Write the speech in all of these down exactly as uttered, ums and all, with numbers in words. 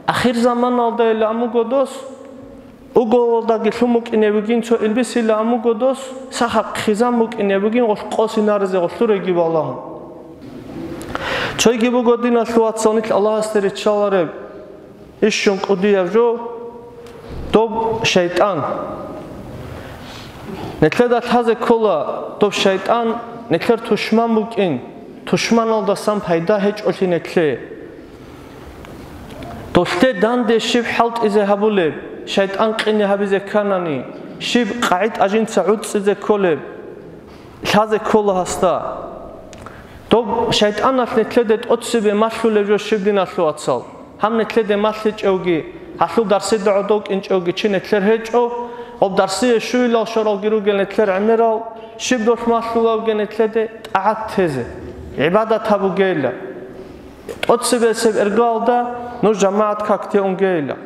Ахир заманалда илан буго дос, уголалдаги лъун букӀине бугин цо илбисилан буго дос, сахаб хъизан букӀине бугин гъолъ къосинаризе гъолъуреги балагьун. Цойги буго, диналъул вацал, нилъ Аллагьасде риччалареб, ишщун кӀудияб жо, доб шайтӀан. Нилъеда лъазе ккола доб шайтӀан, нилъер тушман букӀин, тушманалдасан пайда гьечӀолъи нилъее. Долъе данде щиб хӀалтӀизе гьабулеб, шайтӀан къине гьабизе кканани, щиб къагӀида жинца гӀуцӀизе кколеб, лъазе ккола гьасда. Доб шайтӀаналъ нилъеде тӀоцебе малъулеб жо щиб, диналъул вацал? Гьаб нилъеде малъичӀевги, гьалъул дарсида гӀодов кӀинчӀевги чи нилъер гьечӀо, гъоб дарсие щуйилал щоралги ругел нилъер гӀемерал, щиб долъ малъулеб бугеб нилъеде? ТӀагӀат тезе, гӀибадат гьабугейилан. ТӀоцебесеб эргалда нуж жамагӀат какде унгейилан.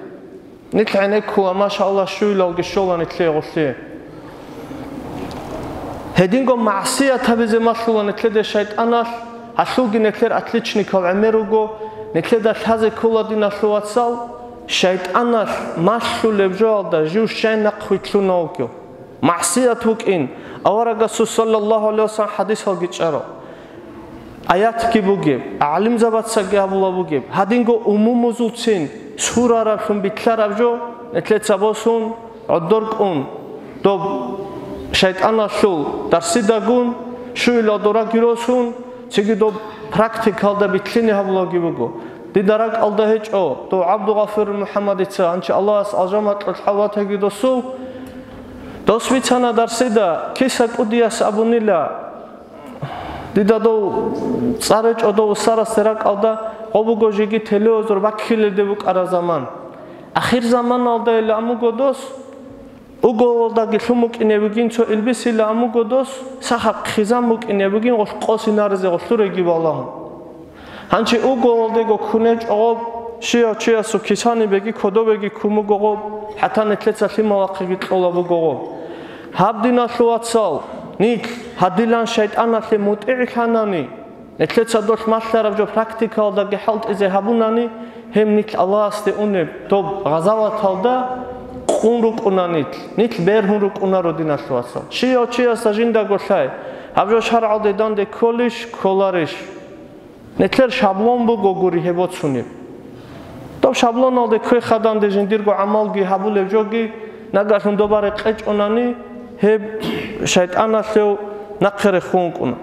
Нилъ гӀенеккула, машаллагь, щуйилалги щола нилъее гъолъие. Гьединго магӀсият гьабизе малъула нилъеде шайтӀаналъ, гьалъулги нилъер отличникал гӀемер руго, нилъеда лъазе ккола, диналъул вацал, шайтӀаналъ малъулеб жоялда жив щай нахъвилълъуна вугев. МагӀсият вукӀин, аварагасул саллаллагьу гӀалайгьи вассалам хӀадисалги чӀарал, аятги бугеб, гӀалимзабацаги гьабула бугеб, гьадинго умумузулцин сурараблъун битлъараб жо, нилъеца босун, гӀодор кӀун, доб шайтӀаналъул дарсидагун, щуйилал дораги росун, цинги доб практикалда битлъине гьабулаги буго. Дида ракӀалда гьечӀо, дов ГӀабдулгъафурил МухӀаммадица, гьанчи Аллагьас алжамакьулъ хӀалватаги досул, дос бицана дарсида, киса кӀудияс абунила, дида дов цӀар гьечӀо дов усарасде ракӀалда, гъо буго жеги телевизор баккилелде букӀараб заман. Ахир заманалда илан буго дос, уголалдаги лъун букӀине бугин цо илбисилан буго дос, сахаб хъизан букӀине бугин гъолъ къосинаризе гъолъуреги балагьун. Гьанчи уголалдего ккун гьечӀо гъоб, щияв чиясул кисанибеги кодобеги ккун буго гъоб, хӀатта нилъеца лъималахъеги кьола буго гъоб. Гьаб, диналъул вацал, нилъ гьадилан шайтӀаналъе мутӀигӀлъанани, нилъеца долъ малъараб жо практикалдаги хӀалтӀизе гьабунани, гьеб нилъ Аллагьасде унеб доб гъазаваталда къун рукӀуна нилъ, нилъ бергьун рукӀунаро, диналъул вацал. Щияв чиясда жиндаго лъай, гьаб жо шаргӀалде данде кколищ, кколарищ? Нилъер шаблон буго гури гьеб боцунеб. Доб шаблоналде кквеха данде жиндирго гӀамалги гьабулеб жоги, нагагьлъун доба рекъечӀонани, гьеб шайтӀаналъев нахъе рехун вукӀуна.